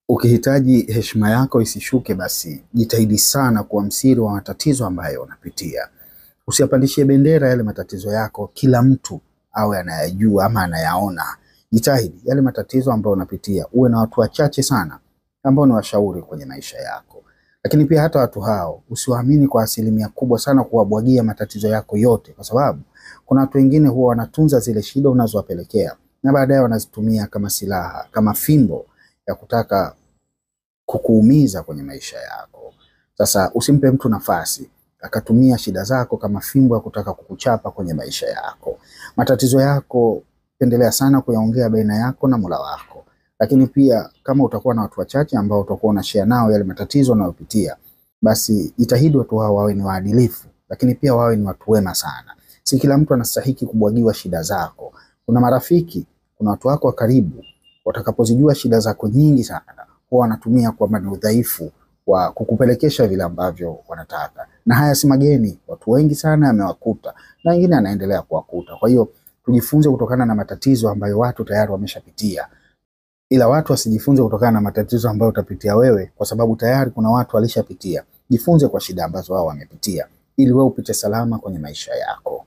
Ukihitaji heshima yako isishuke, basi jitahidi sana kuwa msiri wa matatizo ambayo unapitia. Usiyapandishie bendera yale matatizo yako kila mtu awe anayajua ama anayaona. Jitahidi yale matatizo ambayo unapitia uwe na watu wachache sana ambao ni washauri kwenye maisha yako. Lakini pia hata watu hao usiwaamini kwa asilimia kubwa sana kuwabwagia matatizo yako yote, kwa sababu kuna watu wengine huwa wanatunza zile shida unazowapelekea na baadaye wanazitumia kama silaha, kama fimbo ya kutaka kukuumiza kwenye maisha yako. Sasa usimpe mtu nafasi akatumia shida zako kama fimbo ya kutaka kukuchapa kwenye maisha yako. Matatizo yako pendelea sana kuyaongea baina yako na Mola wako. Lakini pia kama utakuwa na watu wachache ambao utakuwa una share nao yale matatizo unayopitia, basi jitahidi watu hao wawe ni waadilifu, lakini pia wawe ni watu wema sana. Si kila mtu anastahiki kubwagiwa shida zako. Kuna marafiki, kuna watu wako wa karibu, watakapozijua shida zako nyingi sana, huwa wanatumia kwamba ni udhaifu wa kukupelekesha vile ambavyo wanataka. Na haya si mageni, watu wengi sana yamewakuta na wengine anaendelea kuwakuta. Kwa hiyo tujifunze kutokana na matatizo ambayo watu tayari wameshapitia, ila watu wasijifunze kutokana na matatizo ambayo utapitia wewe, kwa sababu tayari kuna watu walishapitia. Jifunze kwa shida ambazo wao wamepitia, ili wewe upite salama kwenye maisha yako.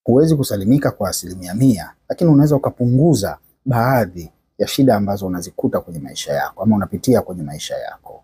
Huwezi kusalimika kwa 100%, lakini unaweza ukapunguza baadhi ya shida ambazo unazikuta kwenye maisha yako ama unapitia kwenye maisha yako.